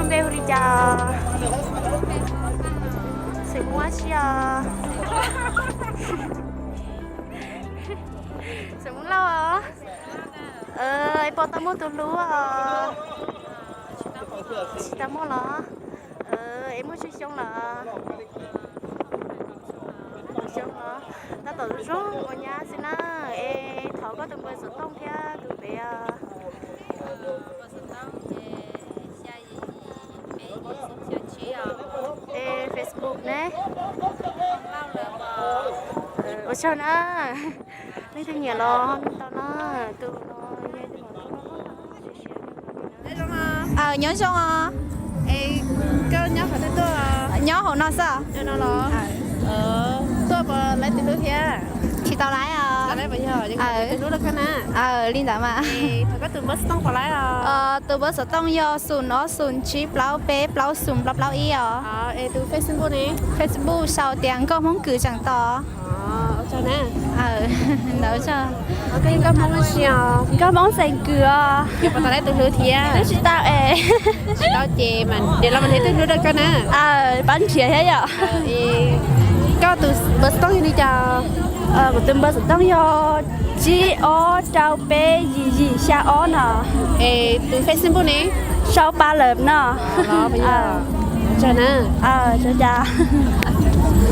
Peb hu li cas? Xeem Hmoob dab tsi os? Xeem Hmoob Lauj os. Es puas tau muaj tus hlub os? Tsis tau muaj los? Es muaj tsawg xyoo lawm? Xyoo los? Tab tom zoo ua nyab xwb na. Es thov koj tus npawb xov tooj thiab tus pem os. Es Facebook ne? Ua tsaug na. Leej twg nyiam los tau na. Tus no yog tus Aw, nyob zoo os. Koj nyob qhov twg tuaj? Nyob hauv no xwb. Tuaj puas laib tus hlub thiab? Tsis tau laib os. Aw, li ntawd mas. Tus npawb xov tooj yog xoom ob xoom tsib plaub peb plaub xoom plaub plaub ib os. Facebook sau tias Nkauj Hmoob Kws tseem tau. Ntawd. Nkauj Hmoob xeem Kws os. Tsis tau es. Tsis tau ces mam nrhiav los mam nrhiav tus hlub rau koj na. Pab nrhiav thiab yom. Koj tus npawb xov tooj yog li cas? Kuv tus npawb xov tooj yog tsib ob rau peb yim yim xya ob no. Es tus Facebook ne? Sau pa lawm no.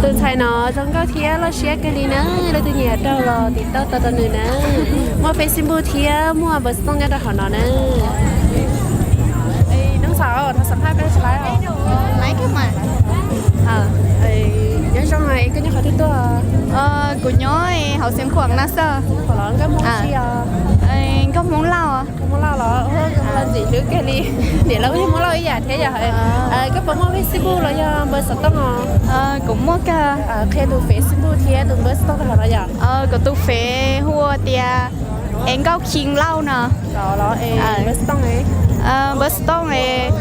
Tus ntxhais no zoo nkauj thiab loj siab kawg li na, leej twg nyiam rau los tim tau tau rau nws na. Muaj Facebook thiab muaj npawb xov tooj nyob rau hauv no na. Nyob zoo, koj nyob qhov twg tuaj? Kuv nyob hauv Xeev Khuam na xwb. Nkauj Hmoob Lauj. Ntxim hlub kawg li, niam lawv kuj yog Hmoob Lauj ib yam thiab yom. Koj puas muaj Facebook los yog npawb xov tooj os? Kuv muaj kawg. Qhia tus Facebook thiab tus npawb xov tooj rau hauv no yom. Kuv tus fev hu tias Es Nkauj Khee Lauj no. Npawb xov tooj es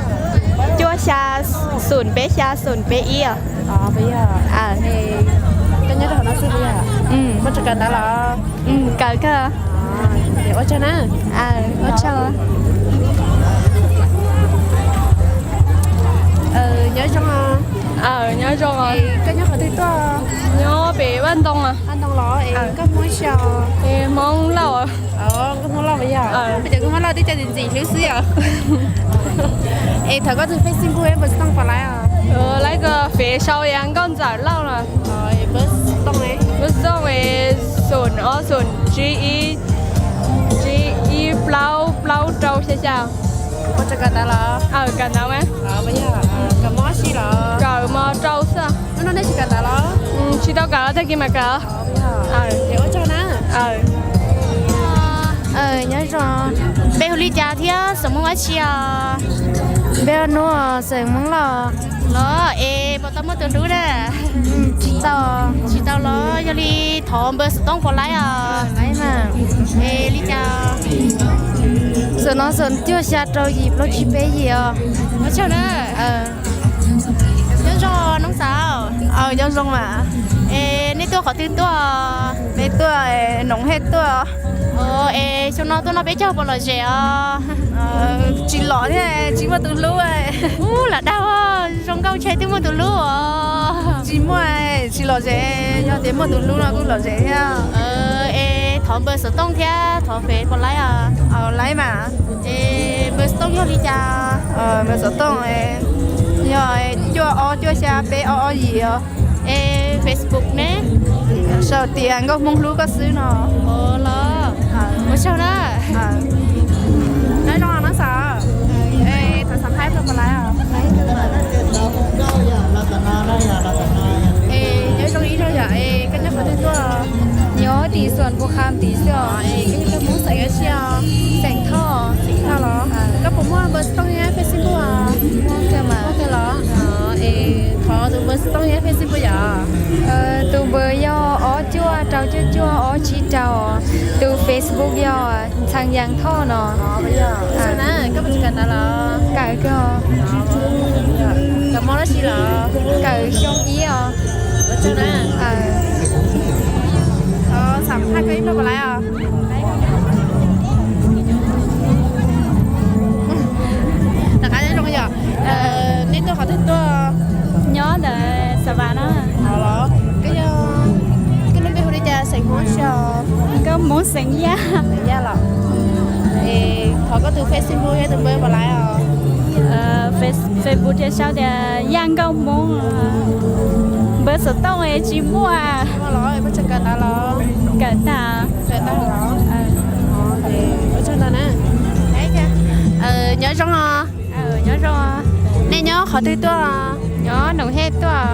cuaj xya xoom peb xya xoom peb ib. Koj nyob rau hauv no xwb puas yog? Muaj tso kawm ntawv los? Kawm kawg. Ua tsaug na. Ua tsaug. Nyob zoo. Nyob zoo. Koj nyob qhov twg tuaj? Nyob pem Vaj Ntoo. Vaj Ntoo los es koj Hmoob ib si? Hmoob Lauj. Nkauj Hmoob Lauj puas yog? Peb cov Hmoob Lauj twb coj ntxim hlub xwb yom. Es thov koj tus Facebook npawb xov tooj puas laib os? Laib kawg, fev sau tias Nkauj Ntxawm Lauj no. Npawb xov tooj es xoom ob xoom tsib ib, tsib ib plaub plaub rau xya xya. Kawm ntawv mas. Kawm mos rau xwb. Tsis tau kawm, tag kis mam kawm. Nyob zoo. Peb hu li cas thiab xeem Hmoob dab tsi os? Peb hu ua Xeem Hmoob Lauj. Los es puas tau muaj tus hlub na? Tsis tau. Tsis tau los yog li thov npawb xov tooj puas laib os? Es li cas? Xoom no xoom cuaj xya rau yim plaub tsib peb yim os. Ua tsaug na. Nyob zoo noob xav. Nyob zoo mas. Es nej tuaj qhov twg tuaj? Peb tuaj Noov Hej tuaj. Es xyoo no tuaj noj peb caug puas lom zem os? Tsis lom thiab, tsis muaj tus hlub. Ub, lam dag, zoo nkauj ntshe twb muaj tus hlub os. Tsis muaj, tsis lom zem, yog tias muaj tus hlub no kuj lom zem thiab. Es thov npawb xov tooj thiab thov fev puas laib os? Laib mas. Es npawb xov tooj yog li cas? Npawb xov tooj yog cuaj ob cuaj xya peb ob ob yim os. Es Facebook ne? Sau tias Nkauj Hmoob hlub koj xwb no. Los, ua tsaug na. Nyob zoo noob xav. Thov xam phaj rau puas laib os? Es nyob zoo ib zaug yom, es koj nyob qhov twg tuaj? Nyob tim Xuas Pus Kham tim xwb os. Koj yog Hmoob xeem dab tsi os? Xeem Thoj. Xeem Thoj los? Koj puas muaj npawb xov tooj thiab Facebook os? Muaj kawg los? Es thov tus npawb xov tooj thiab Facebook yom. Tus npawb yog ob cuaj rau cuaj cuaj ob tsib rau, tus Facebook yog Ntxhee Yees Thoj no. Koj puas kawm ntawv los? Kawm kawg. Kawm mos dab tsi los? Kawm xyoo ib os. Thov xam phaj koj ib pliag puas laib os? Rov qab nyob zoo yom. Xeem Yaj. Yaj los. Thov koj tus Facebook thiab tus npawb puas laib os? Facebook thiaj sau tias Yaj Nkauj Hmoob. Npawb xov tooj tsis muaj. Kawm tag. Ua tsaug ntau na. Nyob zoo os. Nyob zoo. Nej nyob qhov twg tuaj? Nyob Noom Hej tuaj.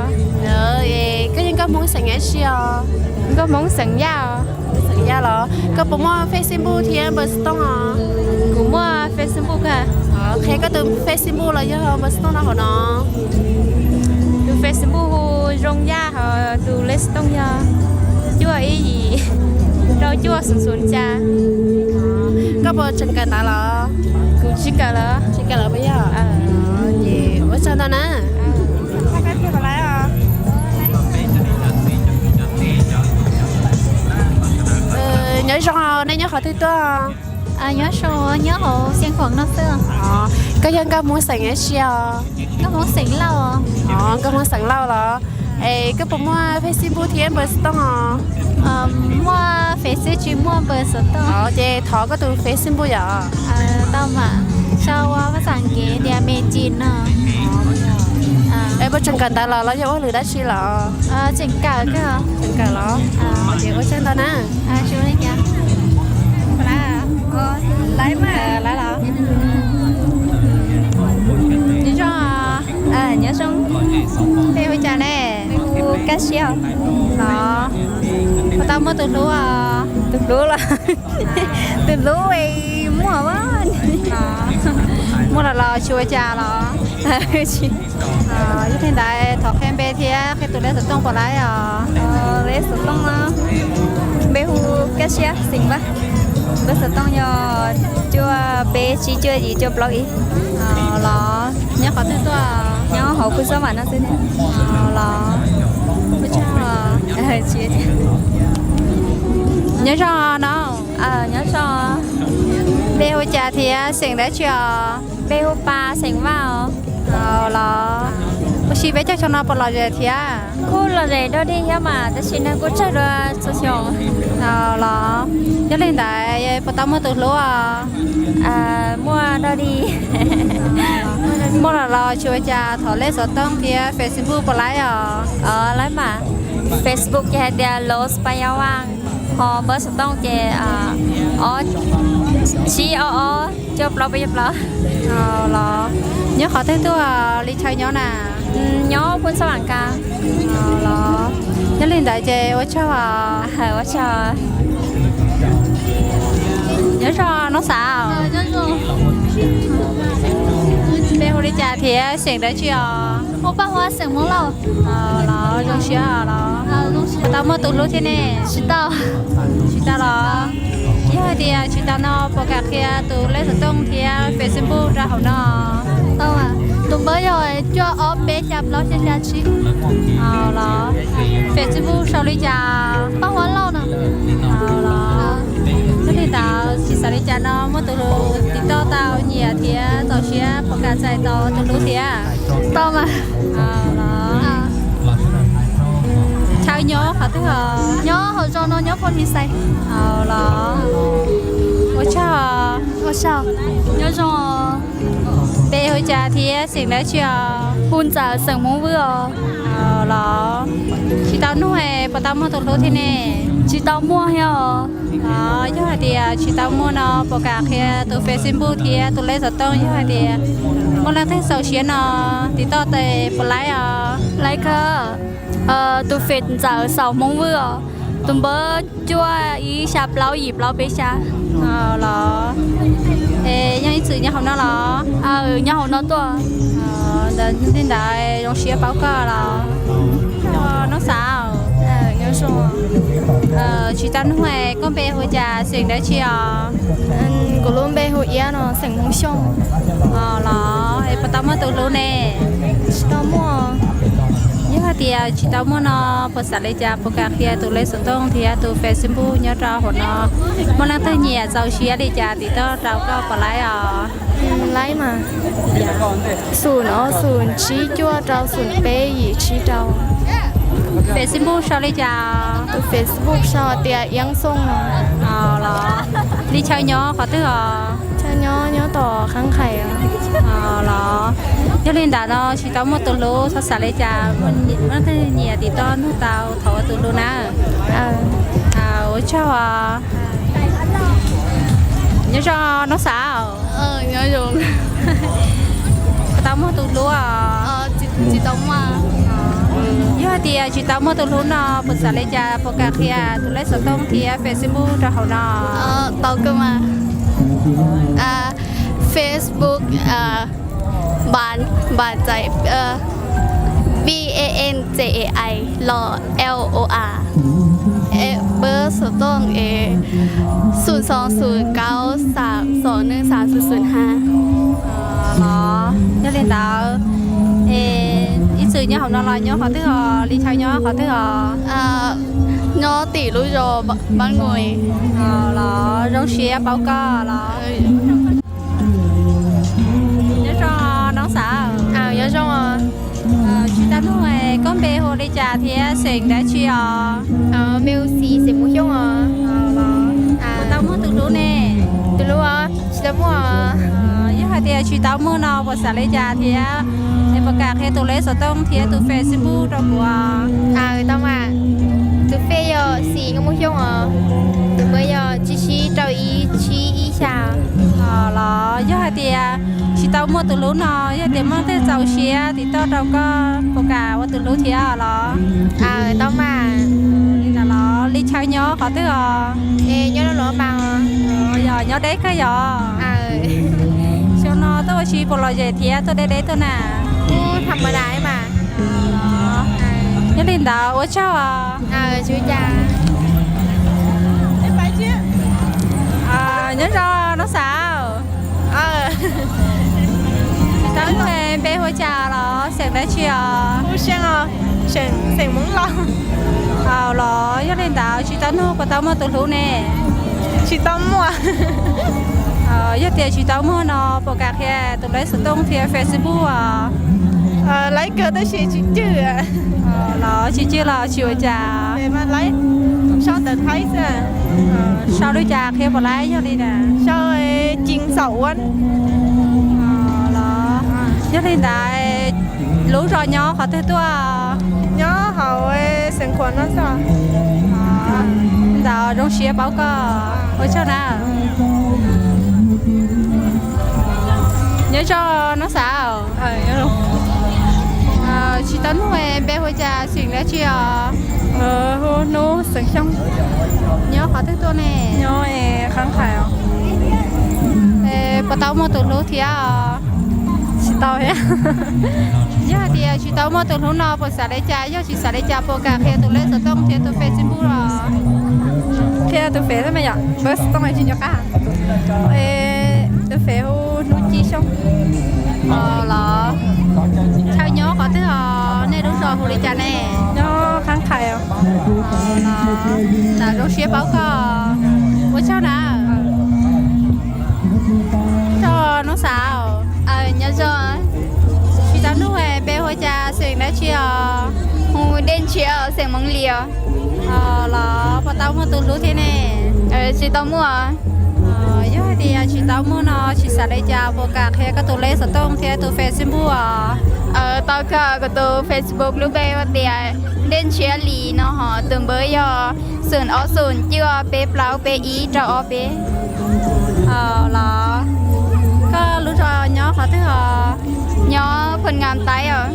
Koj yog nkauj Hmoob xeem dab tsi os? Nkauj Hmoob xeem Yaj. Xeem Yaj los? Koj puas muaj Facebook thiab npawb xov tooj os? Kuv muaj Facebook. Qhia koj tus Facebook los yog npawb xov tooj rau hauv no. Tus Facebook hu Zoo Yaj, ho tus lej xov tooj yog cuaj ib yim rau cuaj xoom xoom xya. Koj puas tseem kawm ntawv los? Kuv tsis kawm lawm. Tsis kawm lawm puas yog? Ces ua tsaug ntau na. Nyob zoo, nej nyob qhov twg tuaj? Nyob zoo, nyob hauv Xeev Khuam no xwb. Koj yog nkauj Hmoob xeem dab tsi os? Nkauj Hmoob xeem Lauj. Nkauj Hmoob xeem Lauj los? Es koj puas muaj Facebook thiab npawb xov tooj os? Muaj Facebook tsis muaj npawb xov tooj. Ces thov koj tus Facebook yom. Tau mas, sau ua phas xas As kiv tias me ntsis no. Es puas tseem kawm ntawv los los yog ua hauj lwm dab tsi los? Tseem kawm kawg. Tseem kawm los? Ces ua tsaug ntau na. Nyob zoo. Nyob zoo. Npe hu cas ne? Hu Kab Siab. Los, puas tau muaj tus hlub os? Tus hlub los? Tus hlub muaj. Muaj los los tsis ua cas los? Yog li ntawd thov qhia npe thiab qhia tus lej xov tooj puas laib os? Lej xov tooj, npe hu Kab Siab xeem Vaj. Lej xov tooj yog cuaj peb tsib cuaj yim cuaj plaub ib. Los nyob qhov twg tuaj? Nyob hauv Phu Xab Vam no xwb. Los nyob zoo no. Nyob zoo. Npe hu cas thiab xeem dab tsi os? Npe hu Pas xeem Vaj os. Los, ua si peb caug xyoo no puas lom zem thiab? Kuj lom zem dog dig thiab mas, tab sis nag kuj tsawg dua txhua xyoo. Los, yog li ntawd puas tau muaj tus hlub os? Muaj dog dig. Muaj los los tsis ua cas thov lej xov tooj thiab Facebook puas laib os? Laib mas. Facebook ces hais tias Los Pas Yaj Vaj, ho npawb xov tooj ces ob tsib ob ob cuaj plaub peb cuaj plaub. Los, nyob qhov twg tuaj li chaw nyob na? Nyob Phu Xab Vam Ka. Los, yog li ntawd ces ua tsaug. Ua tsaug. Nyob zoo noob xav. Npe hu li cas thiab xeem dab tsi os? Hu Paj Huab xeem Hmoob Lauj. Los zoo siab los? Puas tau muaj tus hlub thiab ne? Tsis tau. Tsis tau los? Yog hais tias tsis tau no puas kam qhia tus lej xov tooj thiab Facebook rau hauv no? Tus npawb yog cuaj ob peb xya plaub xya xya tsib. Los, Facebook sau li cas? Paj Huab Lauj no. Los, yog li ntawd tsis xav li cas no muaj tus hlub tiv toj tau nyiam thiab txaus siab puas kam txais tau tus hlub thiab? Tau mas. Los, chaw nyob qhov twg os? Nyob hauv zos no, nyob Phu Lis Xais. Los, ua tsaug. Ua tsaug. Nyob zoo. Npe hu cas thiab xeem dab tsi os? Hu Ntxawm xeem Hmoob Vwj os. Los, tsis tau nug puas tau muaj tus hlub thiab ne? Tsis tau muaj thiab os. Los, yog hais tias tsis tau muaj no puas kam qhia tus Facebook thiab tus lej xov tooj, yog hais tias muaj leej twg txaus siab no tiv toj tes puas laib os? Laib kawg. Tus Face Ntxawm xeem Hmoob Vwj os. Tus npawb cuaj ib xya plaub yim plaub peb xya. Los, es yog ib txwm nyob hauv no los? Nyob hauv no tuaj. Ntawd li ntawd zoo siab paub koj los. Noob xav, tsis tau nug, koj npe hu cas xeem dab tsi os? Kuv lub npe hu Iab no, xeem Hmoob Xyooj. Los, es puas tau muaj tus hlub ne? Tsis tau muaj. Yog hais tias tsis tau muaj no puas xav li cas puas kam qhia tus lej xov tooj thiab tus Facebook nyob rau hauv no, muaj leej twg nyiam txaus siab li cas tiv toj rau koj puas laib os? Laib mas. Xoom no xoom tsib cuaj rau xoom peb yim tsib rau. Facebook sau li cas? Tus Facebook sau tias Iab Xooj. Los li chaw nyob qhov twg os? Chaw nyob nyob tom Qhab Qhais. Los yog li ntawd no tsis tau muaj tus hlub, txhob xav li cas, muaj leej twg nyiam tim toj nug tau thov ua tus hlub na. Ua tsaug os. Nyob zoo noob xav. Puas tau muaj tus hlub os? Yog hais tias tsis tau muaj tus hlub no puas xav li cas, puas kam qhia tus lej xov tooj thiab Facebook rau hauv no? Tau kawg mas. Facebook Van Txais, V A N T S A I L O A, npawb xov tooj es xum xoo xum kaub xam xom neej xam xum xum hab. Los yog li ntawd es ib txwm nyob hauv no los nyob qhov twg os, li chaw nyob qhov twg os? Nyob tim lub zos Npab Nus. Los zoo siab paub koj los. Nyob zoo noob xav. Nyob zoo. Tsis tau nug koj npe hu li cas thiab xeem dab tsi os? Npe hu Xis, xeem Mus Xyooj os. Puas tau muaj tus hlub ne? Tus hlub tsis tau muaj. Yog hais tias tsis tau muaj no puas xav li cas thiab es puas kam qhia tus lej xov tooj thiab tus Facebook rau kuv? Tau mas. Tus Face yog Xis Nkauj Mus Xyooj os. Tus npawb yog tsib tsib rau ib tsib ib xya. Los yog hais tias tsis tau muaj tus hlub no, yog tias muaj leej twg txaus siab tim toj rau koj puas kam ua tus hlub thiab los? Tau mas. Li chaw nyob qhov twg os? Nyob Luam Pas. Yog nyob deb kawg yog? Xyoo no tuaj ua si puas lom zem thiab tuaj deb deb tuaj na? Tham ma das mas. Yog li ntawd ua tsaug os. Nyob zoo noob xav. Tsis tau nug npe hu cas los xeem dab tsi os? Xeem Hmoob Lauj. Los yog li ntawd tsis tau nug puas tau muaj tus hlub ne? Tsis tau muaj. Yog tias tsis tau muaj no puas kam qhia tus lej xov tooj thiab Facebook os? Laib kawg tab sis tsis cwj. Los tsis cwj los tsis ua cas. Sau ntawv Thaib xwb. Sau li cas qhia puas laib yog li na? Sau Cin Xaum Uab. Los yog li ntawd lub zos nyob qhov twg tuaj? Nyob hauv Xeev Khuam no xwb. Ntawd zoo siab paub koj, ua tsaug na. Nyob zoo noob xav. Tsis tau nug npe hu cas xeem dab tsi os? Hu Hnub Xeev Xyooj. Nyob qhov twg tuaj ne? Nyob Qhab Qhais. Puas tau muaj tus hlub thiab os? Tsis tau thiab. Yog hais tias tsis tau muaj tus hlub no puas xav li cas, yog tsis xav li cas puas kam qhia tus lej xov tooj thiab tus Facebook los? Qhia tus Face xwb mas yom, npawb xov tooj tsis nco qab. Tus Face hu Hnub Ci Xyooj. Los chaw nyob qhov twg os, nej lub zos hu li cas ne? Nyob Qhab Qhais. Los zoo siab paub koj, ua tsaug na. Tsaug noob xav. Nyob zoo. Tsis tau nug npe hu cas xeem dab tsi os? Hu Dej Ntshiab, xeem Hmoob Lis os. Los puas tau muaj tus hlub thiab ne? Tsis tau muaj. Yog hais tias tsis tau muaj no tsis xav li cas puas kam qhia koj tus lej xov tooj thiab tus Facebook os? Tau kawg, kuv tus Facebook lub npe hu tias Dej Ntshiab Lis no ho tus npawb yog xoom ob xoom cuaj peb plaub peb ib rau ob peb. Los koj lub zos nyob qhov twg os? Nyob Phoos Nkas Taib os.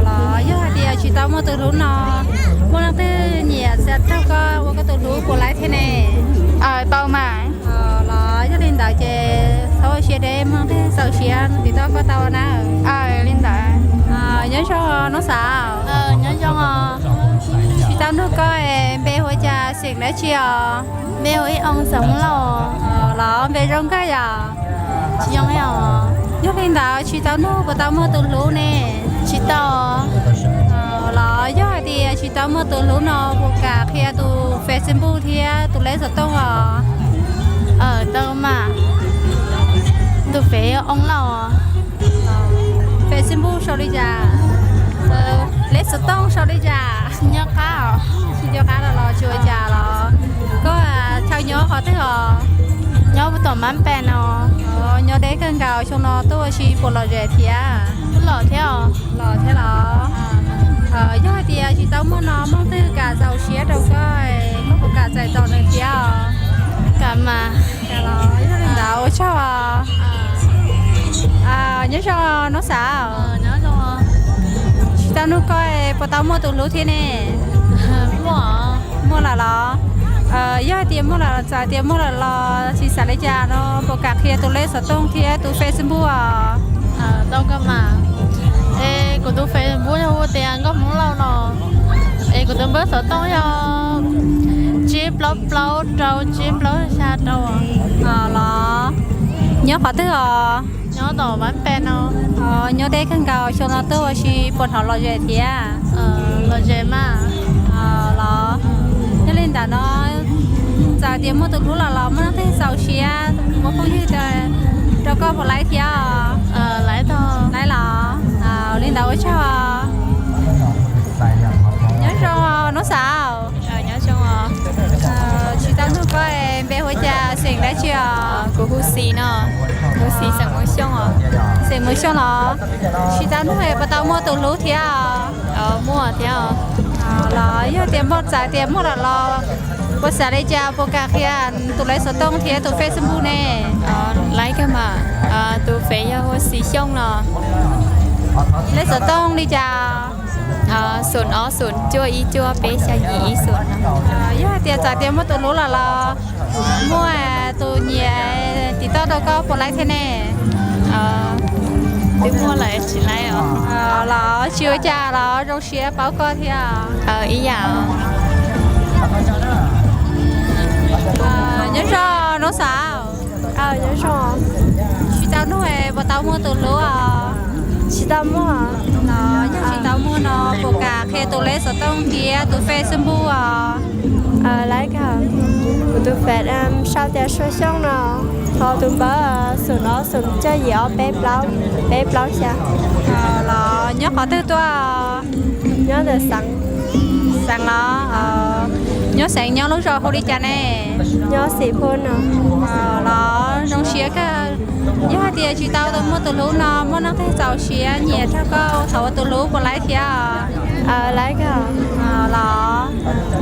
Los yog hais tias tsis tau muaj tus hlub no, muaj leej twg nyiam xav raug koj ua koj tus hlub puas laib thiab ne? Tau mas. Los yog li ntawd ces txhob ua siab deb, muaj leej twg txaus siab nug tim toj koj tau na. Li ntawd. Nyob zoo noob xav. Nyob zoo. Tsis tau nug koj npe hu cas xeem dab tsi os? Npe hu Ib Oo, xeem Hmoob Lauj. Los npe zoo kawg yom? Tsis zoo os. Yog li ntawd tsis tau nug puas tau muaj tus hlub ne? Tsis tau. Los yog hais tias tsis tau muaj tus hlub no puas kam qhia tus Facebook thiab tus lej xov tooj os? Tau mas. Tus Face Oo Lauj. Facebook sau li cas? Lej xov tooj sau li cas? Tsis nco qab os. Tsis nco qab los los tsis ua cas los. Koj chaw nyob qhov twg os? Nyob puag tom Mab Pes no. Nyob deb kawg nkaus, xyoo no tuaj ua si puas lom zem thiab? Lom thiab os. Lom thiab los. Yog hais tias tsis tau muaj no, muaj leej twg kam txaus siab rau koj, koj puas kam txais tos nws thiab os? Kam mas. Yog li ntawd ua tsaug os. Nyob zoo noob xav. Tsis tau nug koj puas tau muaj tus hlub thiab ne? Muaj lawm los? Yog hais tias muaj lawm, txawm tias muaj lawm los tsis xav li cas no, puas kam qhia tus lej xov tooj thiab tus Facebook os? Tau kawg mas. Es kuv tus Facebook yog hu tias Nkauj Hmoob Lauj no, es kuv tus npawb xov tooj yog tsib plaub plaub rau tsib plaub xya rau. Los nyob qhov twg os? Nyob tom Mab Pes no. Nyob deb kawg nkaus, xyoo no tuaj ua si puas hnov lom zem thiab? Lom zem mas. Los yog li ntawd no, txawm tias muaj tus hlub los los muaj leej twg txaus siab, muaj phooj ywg rau koj puas laib thiab? Laib los. Li ntawd ua tsaug os. Nyob zoo noob xav. Tsis tau nug koj, npe hu ua cas, xeem dab tsi os? Kuv hu Xis no, hu Xis xeem Mus Xyooj os. Xeem Mus Xyooj los? Tsis tau nug puas tau muaj tus hlub thiab? Muaj thiab. Los yog tias muaj, txawm tias muaj lawm los puas xav li cas, puas kam qhia tus lej xov tooj thiab tus Facebook ne? Laib kawg mas. Tus Fev yog hu Xis Xyooj no. Lej xov tooj li cas? Xoom ob xoom cuaj ib cuaj peb xya yim ib xoom no. Yog hais tias txawm tias muaj tus hlub lawm los muaj tus nyiam tim toj rau koj puas laib thiab ne? Twb muaj lawm tsis laib os. Los tsis ua cas los, zoo siab paub koj thiab. Ib yam. Nyob zoo noob xav. Tsis tau nug puas tau muaj tus hlub os? Tsis tau muaj. Yog tsis tau muaj no puas kam qhia tus lej xov tooj thiab tus Facebook os? Laib kawg. Kuv tus Fev sau tias Suab Xyooj no, ho tus npawb xoom ob xoom cuaj yim ob peb plaub, peb plaub xya. Los nyob qhov twg tuaj? Nyob ntawm Xeev. Xeev los? Nyob Xeev nyob lub zos hu li cas ne? Nyob Xis Phoo no. Los zoo siab kawg. Yog hais tias tsis tau muaj tus hlub no muaj leej twg txaus siab nyiam rau koj thaum ua tus hlub puas laib thiab? Laib kawg. Los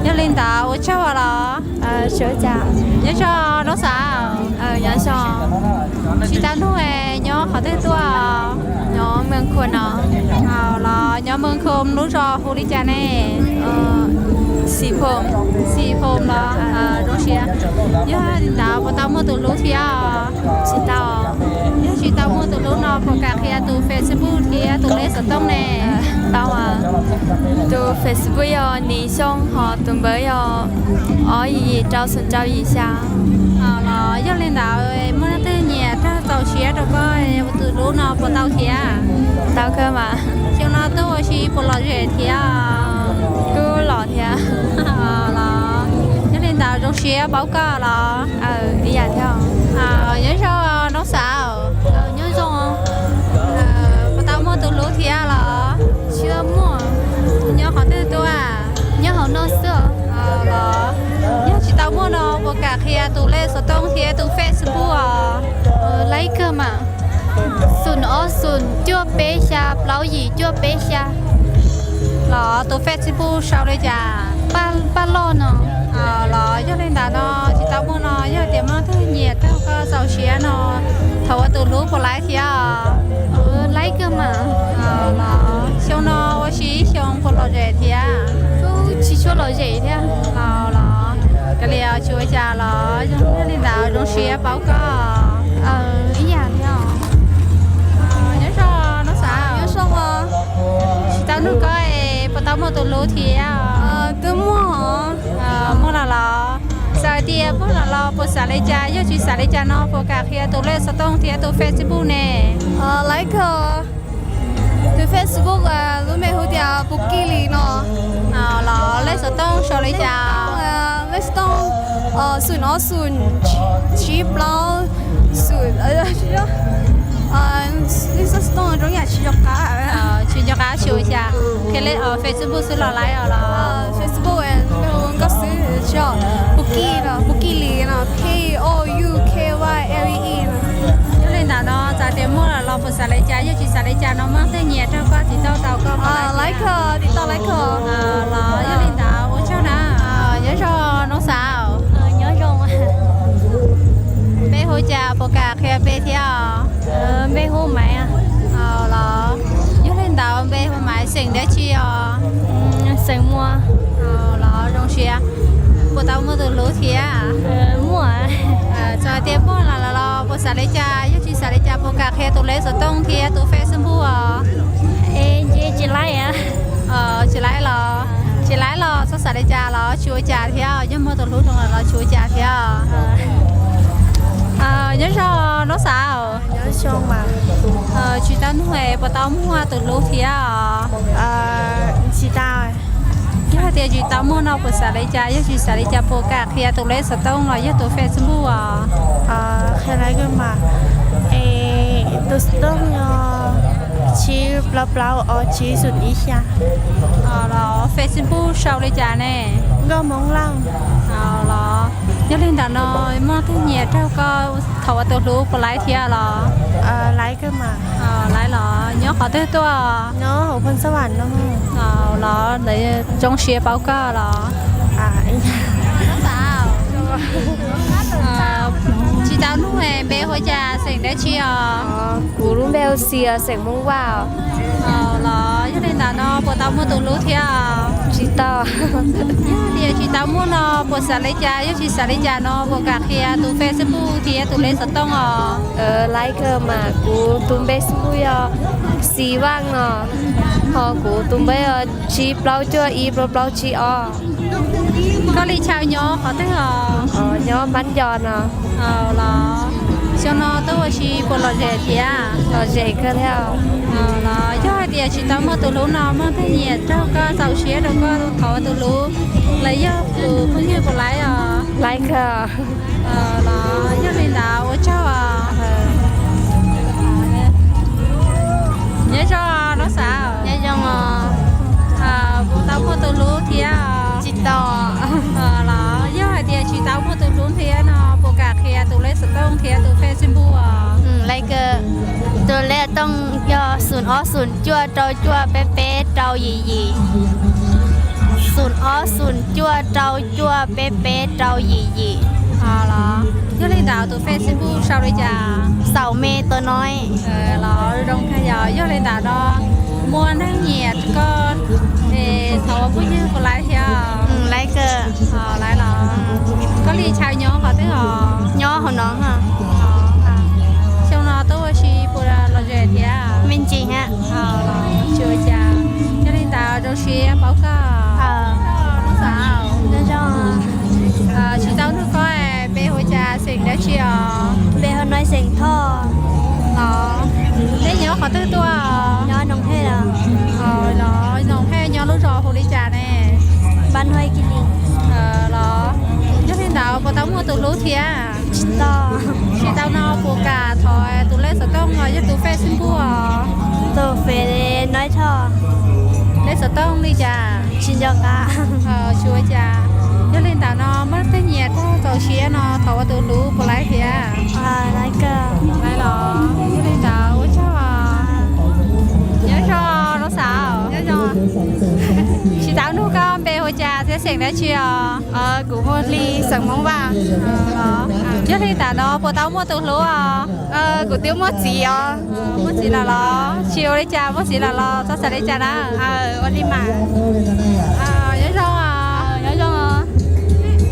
yog li ntawd ua tsaug los. Nyob zoo noob xav. Tsis tau nug, nyob qhov twg tuaj? Nyob Mws Khum no. Los nyob Mws Khum lub zos hu li cas ne? Xis Phoo. Xis Phoo los? Zoo siab. Yog li ntawd puas tau muaj tus hlub thiab? Tsis tau. Yog tsis tau muaj tus hlub no puas kam qhia tus Facebook thiab tus lej xov tooj ne? Tau. Tus Facebook yog Nis Xyooj, ho tus npawb yog ob yim yim rau xoom rau yim xya. Los yog li ntawd muaj leej twg nyiam rau txaus siab rau koj ua tus hlub no puas tau thiab? Tau kawg mas. Xyoo no tuaj ua si puas lom zem thiab? Kuj lom thiab. Los yog li ntawd zoo siab paub koj los? Ib yam thiab. Nyob zoo noob xav. Nyob zoo. Puas tau muaj tus hlub thiab los? Tsis tau muaj. Nyob qhov twg tuaj? Nyob hauv no xwb. Los yog tsis tau muaj no puas kam qhia tus lej xov tooj thiab tus Facebook os? Laib kawg mas. Xoom ob xoom cuaj peb xya plaub yim cuaj peb xya. Los tus Facebook sau li cas? Paj Loj no. Los yog li ntawd no tsis tau muaj no, yog tias muaj leej twg nyiam rau koj txaus siab no thaum ua tus hlub puas laib thiab? Laib kawg mas. Los xyoo no ua si ib xyoo puas lom zem thiab? Tsis tshua lom zem thiab. Los kav liam tsis ua cas los, yog li ntawd zoo siab paub koj. Ib yam thiab. Nyob zoo noob xav. Tsis tau nug koj es puas tau muaj tus hlub thiab? Twb muaj. Muaj lawm los? Txawm tias muaj lawm los puas xav li cas, yog tsis xav li cas no puas kam qhia tus lej xov tooj thiab tus Facebook ne? Laib kawg. Tus Facebook lub npe hu tias Pus Kij Lis no. Los lej xov tooj sau li cas? Lej xov tooj xoom ob xoom tsib plaub xoom, lej xov tooj zoo yam tsis nco qab. Tsis nco qab, tsis ua cas. Facebook xwb los laib os los? Facebook, Nkauj Xwb, Pukij no, Pukij Lis no, P O U K Y L I E no. Yog li ntawd no txawm tias muaj los los puas xav li cas yog tsis xav li cas no muaj tej nyiam raug koj tiv tauj tau koj, laib koj tiv tauj laib koj los. Yog li ntawd ua tsaug na. Nyob zoo noob xav. Nyob zoo. Npe hu cas puas kam qhia npe thiab os? Npe hu Maiv. Los yog li ntawd npe hu Maiv xeem dab tsi os? Xeem Muas. Los zoo siab. Puas tau muaj tus hlub thiab? Muaj. Txawm tias muaj los los puas xav li cas yog tsis xav li cas puas kam qhia tus leb xov tooj thiab tus Facebook os? Tsis laib. Tsis laib los, tsis laib los txhob xav li cas los tsis ua cas thiab, yog muaj tus hlub zoo los tsis ua cas thiab. Nyob zoo noob xav. Tsis tau nug puas tau muaj tus hlub thiab os? Tsis tau. Yog hais tias tsis tau muaj no puas xav li cas yog tsis xav li cas puas kam qhia tus leb xov tooj los yog tus Facebook os? Qhia laib kawg mas. Tus xov tooj yog tsib plaub plaub ob tsib xoom ib xya. Los Facebook sau li cas ne? Nkauj Hmoob Lauj. Los yog li ntawd no muaj tej nyiam raug koj thaum ua tus hlub puas laib thiab los? Laib kawg mas. Laib los nyob qhov twg tuaj? Nyob hauv Phooj Xab Vam no. Los lawv zoo siab paub koj los? Tsis tau nug npe hu cas xeem dab tsi os? Kuv lub npe hu Xis, xeem Hmoob Vaj. Los yog li ntawd no puas tau muaj tus hlub thiab? Tsis tau. Yog tias tsis tau muaj no puas xav li cas yog tsis xav li cas no puas kam qhia tus Facebook thiab tus leb xov tooj os? Laib kawg mas, kuv tus npe Facebook yog Xis Vaj no, ho kuv tus npe yog tsib plaub cuaj ib plaub plaub tsib ob. Koj li chaw nyob qhov twg os? Nyob Npab Nco no. Los xyoo no tuaj ua si puas lom zem thiab? Lom zem kawg thiab. Los yog hais tias tsis tau muaj tus hlub no muaj tej nyiam raug koj txaus siab rau koj thaum ua tus hlub los yog tus phooj ywg puas laib os? Laib kawg. Los yog li ntawd ua tsaug os. Nyob zoo noob xav. Nyob zoo os. Puas tau muaj tus hlub thiab? Tsis tau. Los yog hais tias tsis tau muaj tus hlub thiab no puas kam qhia tus leb xov tooj thiab tus Facebook os? Laib kawg. Tus leb xov tooj yog xoom ob xoom cuaj rau cuaj peb peb rau yim yim. Xoom ob xoom cuaj rau cuaj peb peb rau yim yim. Los yog li ntawd tus Facebook sau li cas? Xaum Me Tua Nob. Los zoo kawg yog. Yog li ntawd no muaj neeg nyiam koj thaum ua phooj ywg puas laib thiab? Laib kawg. Laib los. Koj li chaw nyob qhov twg os? Nyob hauv no. Xyoo no tuaj ua si puas lom zem thiab? Me ntsis hab. Tsis ua cas. Yog li ntawd zoo siab paub koj. Tsis tau nug koj npe hu cas xeem dab tsi os? Npe hu Nob xeem Thoj. Los neb nyob qhov twg tuaj? Nyob Noom Hej. Los Noom Hej nyob lub zos hu li cas ne? Npab Nuj Kis Lis. Los yog li ntawd puas tau muaj tus hlub thiab? Tsis tau. Tsis tau no puas kam thov tus lej xov tooj los yog tus Facebook os? Tus Face Nob Thoj. Lej xov tooj li cas? Tsis nco qab. Tsis ua cas. Yog li ntawd no muaj tej nyiam raug txaus siab no thov ua tus hlub puas laib thiab? Laib los. Yog li ntawd ua tsaug. Nyob zoo noob xav. Tsis tau nug koj npe hu cas thiab xeem dab tsi os? Kuv hu Hli, xeem Hmoob Vaj. Yog li ntawd no puas tau muaj tus hlub os? Kuv twb muaj txiv os. Muaj txiv lawm los? Tsis ua li cas, muaj txiv lawm los txhob xav li cas na. Ua li mas. Nyob zoo. Nyob zoo.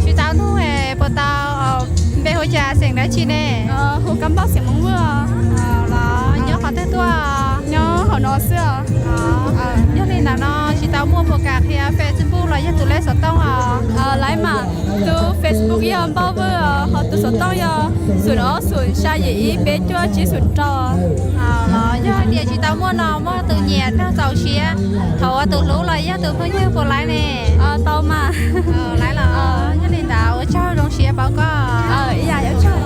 Tsis tau nug puas tau, npe hu cas xeem dab tsi ne? Hu Kab Npauj xeem Hmoob Vwj. Los nyob qhov twg tuaj? Nyob hauv no xwb os. Yog li ntawd no tsis tau muaj puas kam qhia Facebook los yog tus lej xov tooj os? Laib mas, tus Facebook yog Npauj Vwj os, ho tus xov tooj yog xoom ob xoom xya yim ib peb cuaj tsib xoom rau. Los yog hais tias tsis tau muaj no muaj tus nyiam raug txaus siab thov ua tus hlub los yog tus phooj ywg puas laib ne? Tau mas. Laib los. Yog li ntawd ua tsaug, zoo siab paub koj. Ib yam ua tsaug.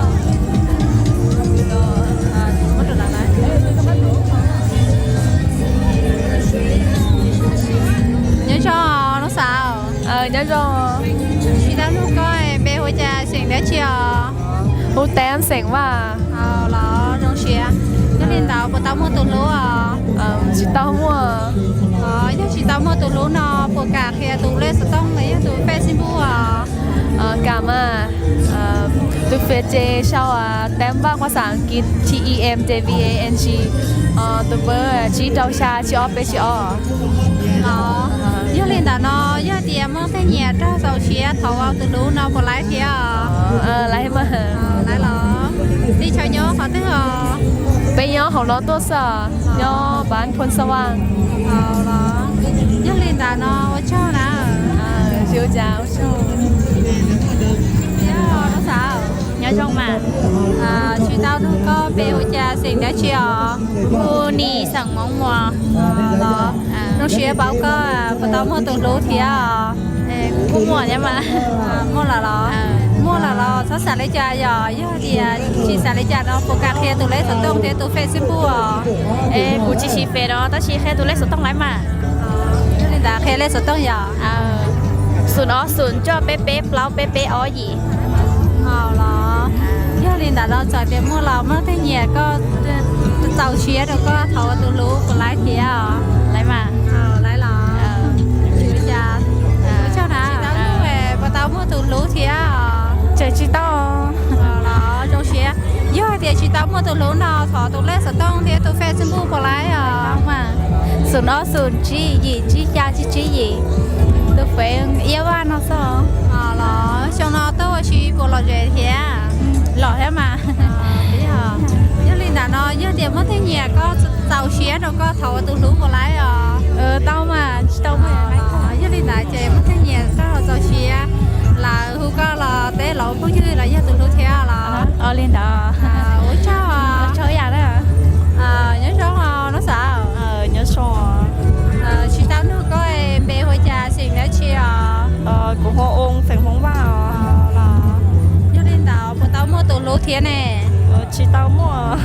Nyob zoo. Tsis tau nug koj npe hu cas xeem dab tsi os? Hu Teeb xeem Vaj. Los zoo siab. Yog li ntawd puas tau muaj tus hlub os? Tsis tau muaj. Yog tsis tau muaj tus hlub no puas kam qhia tus lej xov tooj los yog tus Facebook os? Kam mas. Tus Face ces sau Teeb Vaj qua xav Kiv T E M J V A N G, tus npawb tsib rau xya tsib ob peb tsib ob. Yog li ntawd no yog tias muaj tej nyiam raug txaus siab thov tus hlub no puas laib thiab? Laib mas. Laib los. Li chaw nyob qhov twg os? Peb nyob hauv no tuaj xwb, nyob Pab Phoos Xab Vaj. Yog li ntawd no ua tsaug na. Nyob zoo mas. Tsis tau nug koj npe hu cas xeem dab tsi os? Hu Nis xeem Hmoob Muas. Los zoo siab paub koj puas tau muaj tus hlub thiab os? Kuj muaj thiab mas. Muaj lawm los? Muaj lawm los txhob xav li cas yom, yog tias tsis xav li cas no puas kam qhia tus lej xov tooj thiab tus Facebook os? Kuv tsis siv Face no tab sis qhia tus lej xov tooj laib mas. Yog li ntawd qhia lej xov tooj yom? Xoom ob xoom cuaj peb peb plaub peb peb ob yim. Los yog li ntawd no txawm tias muaj los muaj tej nyiam koj txaus siab rau koj thov ua tus hlub puas laib thiab? Laib mas. Laib los. Ua tsaug na. Tsis tau nug puas tau muaj tus hlub thiab? Tseem tsis tau. Los zoo siab. Yog hais tias tsis tau muaj tus hlub no thov tus lej xov tooj thiab tus Facebook puas laib os? Xoom ob xoom tsib yim tsib xya tsib tsib yim. Tus Face Iab Vaj no xwb. Los xyoo no tuaj ua si puas lom zem thiab? Lom thiab mas. Yog li ntawd no yog tias muaj tej nyiam koj txaus siab rau koj thov ua tus hlub puas laib os? Tau mas, tsis tau mas. Yog li ntawd ces muaj tej nyiam koj txaus siab lawv hu koj los teb los ua phooj ywg los yog tus hlub thiab los? Li ntawd. Ua tsaug. Tsaug ib yam na. Nyob zoo os Noob Xav. Nyob zoo. Tsis tau nug koj npe hu cas xeem dab tsi os? Kuv hu Oo xeem Hmoob Vaj os. Los yog li ntawd puas tau muaj tus hlub thiab ne? Tsis tau muaj.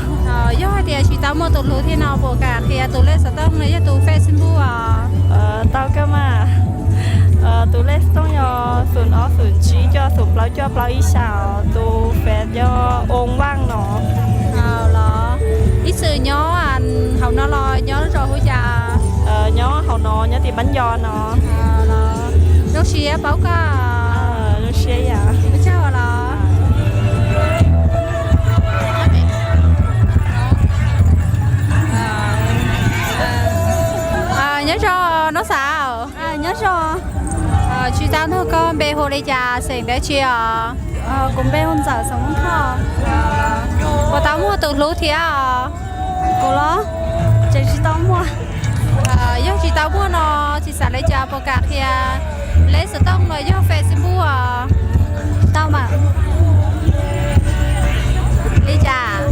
Yog hais tias tsis tau muaj tus hlub thiab no puas kam qhia tus lej xov tooj los yog tus Facebook os? Tau kawg mas. Tus lej xov tooj yog xoom ob xoom tsib cuaj xoom plaub cuaj plaub ib xya, tus Face yog Oo Vaj no. Los ib txwm nyob hauv no los nyob zos hu cas? Nyob hauv no, nyob tim Pab Nco no. Zoo siab paub koj. Zoo siab yam. Ua tsaug los. Nyob zoo Noob Xav. Nyob zoo. Tsis tau nug koj npe hu li cas xeem dab tsi os? Kuv npe hu Ntxawm xeem Hmoob Thoj. Puas tau muaj tus hlub thiab os? Kuv los? Tseem tsis tau muaj. Yog tsis tau muaj no tsis xav li cas puas kam qhia lej xov tooj los yog Facebook os? Tau mas. Li cas?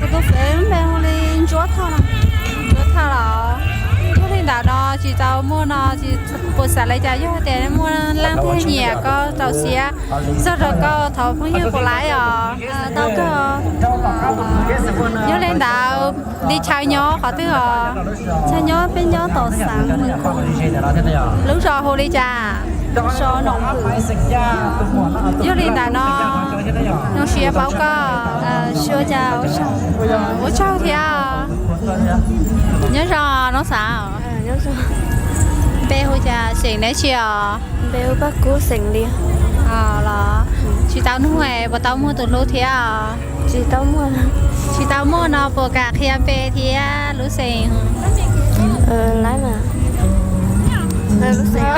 Kuv tus Face npe hu li Ntsuab Thoj no. Ntsuab Thoj los? Yog li ntawd no tsis tau muaj no tsis puas xav li cas, yog tias muaj leej twg nyiam koj txaus siab txog rau koj thov phooj ywg puas laib os? Tau kawg. Yog li ntawd li chaw nyob qhov twg os? Chaw nyob peb nyob tom Xeev Hwm. Lub zos hu li cas? Zos Noom Hwm. Yog li ntawd no zoo siab paub koj. Ua tsaug thiab. Nyob zoo Noob Xav. Npe hu cas xeem dab tsi os? Npe hu Paj Kub xeem Lias. Los tsis tau nug puas tau muaj tus hlub thiab? Tsis tau muaj. Tsis tau muaj no puas kam qhia npe thiab lub xeem? Lub xeem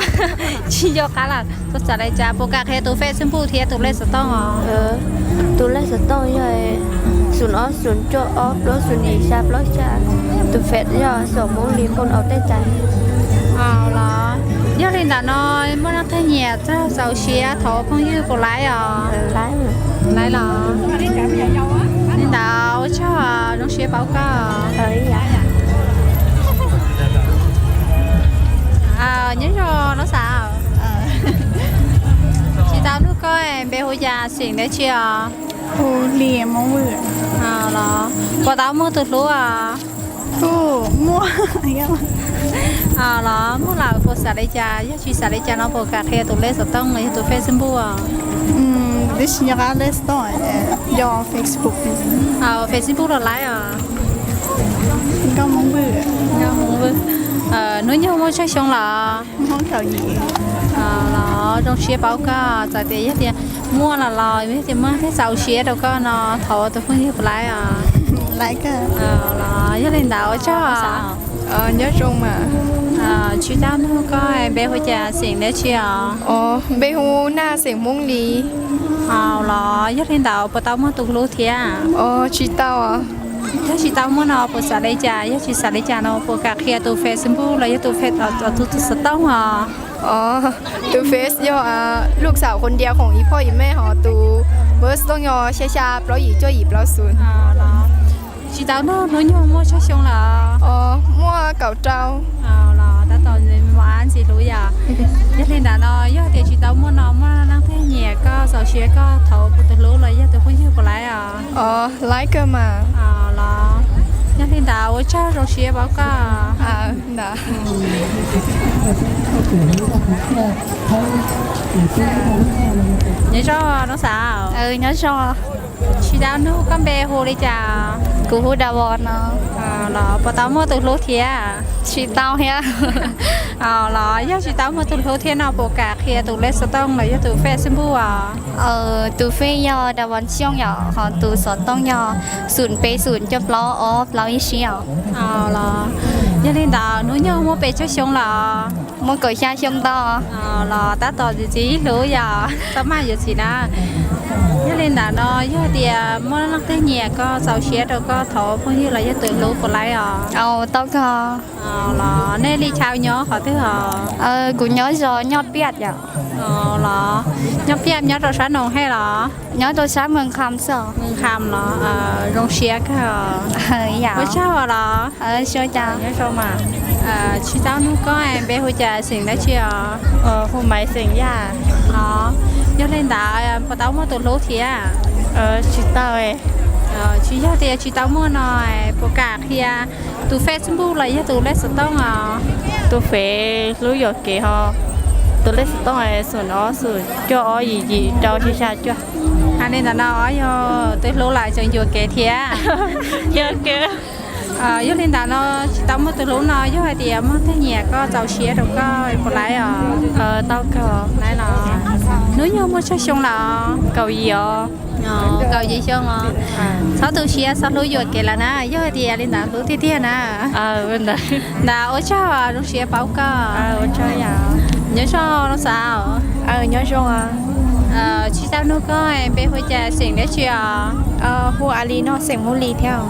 tsis nco qab lawm, puas xav li cas puas kam qhia tus Facebook thiab tus lej xov tooj os? Tus lej xov tooj yog xoom ob xoom cuaj ob plaub xoom yim xya plaub xya. Tus Face yog Xeem Hmoob Lis Phoos Aus Tej Cai. Los yog li ntawd no muaj leej twg nyiam txog txaus siab thov phooj ywg puas laib os? Laib los? Li ntawd ua tsaug, zoo siab paub koj. Nyob zoo Noob Xav. Tsis tau nug koj npe Hu cas xeem dab tsi os? Hu Hli Hmoob Vwj. Los puas tau muaj tus hlub os? Kuj muaj. Los muaj lawm puas xav li cas, yog tsis xav li cas no puas kam qhia tus lej xov tooj los yog tus Facebook os? Twb tsis nco qab lej xov tooj, nco Facebook. Facebook los laib os. Nkauj Hmoob Vwj. Hnub nyoog muaj tsawg xyoo lawm? Los zoo siab paub koj, txawm tias yog tias muaj los los yog tias muaj tej txaus siab rau koj no thov tus phooj ywg puas laib os? Los yog li ntawd ua tsaug. Nyob zoo mas. Tsis tau nug koj npe hu cas xeem dab tsi os? Npe hu Naj xeem Hmoob Lis. Los yog li ntawd puas tau muaj tus hlub thiab? Tsis tau. Yog tsis tau muaj no puas xav li cas, yog tsis xav li cas no puas kam qhia tus Facebook los yog tus, tus xov tooj os? Tus Face yog lub xaum qhuv ntias khoom ib phoj ib me, ho tus npawb xov tooj yog xya xya plaub yim cuaj yim plaub xus. Tsis tau nug hnub nyoog muaj tsawg xyoo lawm? Muaj kaum rau. Los tab tom mus ab ntxim hlub yom. Yog li ntawd no yog tias tsis tau muaj no muaj leej twg nyiam koj, txaus siab koj thov tus hlub los yog tus phooj ywg puas laib os? Laib kawg mas. Los yog li ntawd ua tsaug, zoo siab paub koj. Nyob zoo noob xav. Nyob zoo. Tsis tau nug koj npe hu li cas? Kuv hu Davon no. Los puas tau muaj tus hlub thiab? Tsis tau thiab. Los yog tsis tau muaj tus hlub thiab no puas kam qhia tus lej xov tooj los yog tus Facebook os? Tus Face yog Davon Xyooj yom, ho tus xov tooj yog xum peb xum cuaj plaub ob plaub ib sib os. Los yog li ntawd hnub nyoog muaj pes tsawg xyoo lawm? Muaj kaum xya xyoo ntau. Los tab tom ntxim hlub yom, tau maj yuav txiv na. Yog li ntawd no yog tias muaj leej twg nyiam koj, txaus siab rau koj thov phooj ywg los yog tus hlub puas laib os? Tau kawg. Los nej li chaw nyob qhov twg os? Kuv nyob zos Nyoj Piaj yom. Los Nyoj Piaj nyob rau sab Noos Hej los? Nyob rau sab Mws Kham xwb os. Mws Kham los, zoo siab kawg. Ua tsaug los. Nyob zoo mas. Tsis tau nug koj npe hu cas xeem dab tsi os? Hu Maiv xeem Yaj. Yog li ntawd puas tau muaj tus hlub thiab? Tsis tau. Tsis, yog tias tsis tau muaj no puas kam qhia tus Facebook los yog tus lej xov tooj os? Tus Face hlub yuam kev ho, tus lej xov tooj xum ob xum cuaj ob yim yim rau xya xya cuaj. Hais li ntawd no yog tus hlub lawm tseem yuam kev thiab? Yog li ntawd no tsis tau muaj tus hlub no yog hais tias muaj leej twg nyiam koj, txaus siab rau koj puas laib os? Tau kawg. Laib los. Hnub nyoog muaj tsawg xyoo lawm? Kaum yim os. Kaum yim xyoo os. Txhob tu siab, txhob hlub yuam kev lawm na, yog hais tias li ntawd hlub tiag tiag na. Ntawd ua tsaug, zoo siab paub koj. Nyob zoo noob xav. Nyob zoo. Tsis tau nug koj npe hu cas xeem dab tsi os? Hu A Li no, xeem Hmoob Lis thiab.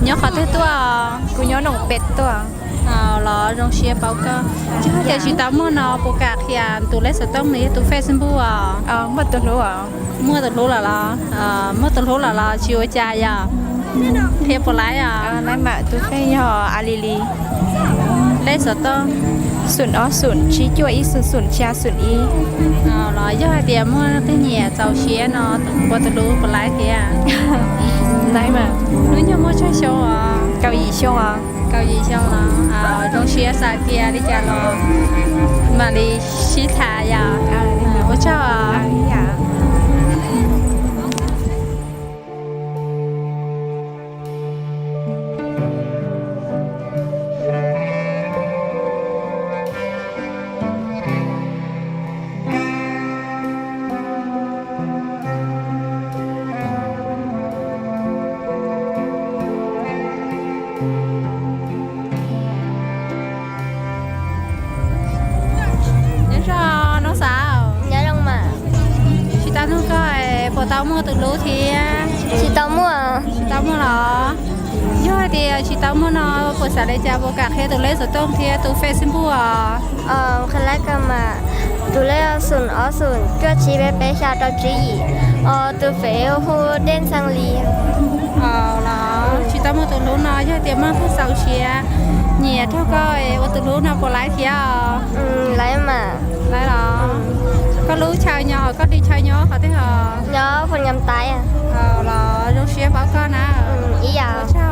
Nyob qhov twg tuaj? Kuv nyob Noom Pem tuaj. Los zoo siab paub koj. Yog tias tsis tau muaj no puas kam qhia tus lej xov tooj los yog tus Facebook os? Muaj tus hlub os. Muaj tus hlub lawm los? Muaj tus hlub lawm los tsis ua cas yom. Qhia puas laib os? Laib mas, tus Face yog A Li Li. Lej xov tooj? Xum ob xum tsib cuaj ib xum xum xya xum ib. Los yog hais tias muaj leej twg nyiam txaus siab no ua tus hlub puas laib thiab? Laib mas. Hnub nyoog muaj tsawg xyoo os? Kaum yim xyoo os. Kaum yim xyoo los. Zoo siab, xav tias li cas los mam li sib tham yom. Ua tsaug. Nyob zoo noob xav. Nyob zoo mas. Tsis tau nug koj puas tau muaj tus hlub thiab? Tsis tau muaj. Tsis tau muaj los? Yog hais tias tsis tau muaj no puas xav li cas puas kam qhia tus lej xov tooj thiab tus Facebook os? Qhia laib kawg mas. Tus lej xum ob xum cuaj tsib peb peb xya rau tsib yim. Tus Face hu Dej Ntxhee Lis. Los tsis tau muaj tus hlub no yog tias muaj leej twg txaus siab nyiam raug koj ua tus hlub no puas laib thiab os? Laib mas. Laib los? Koj lub chaw nyob Koj li chaw nyob qhov twg os? Nyob Phoo Nyam Tais. Los zoo siab paub koj na. Ib yam.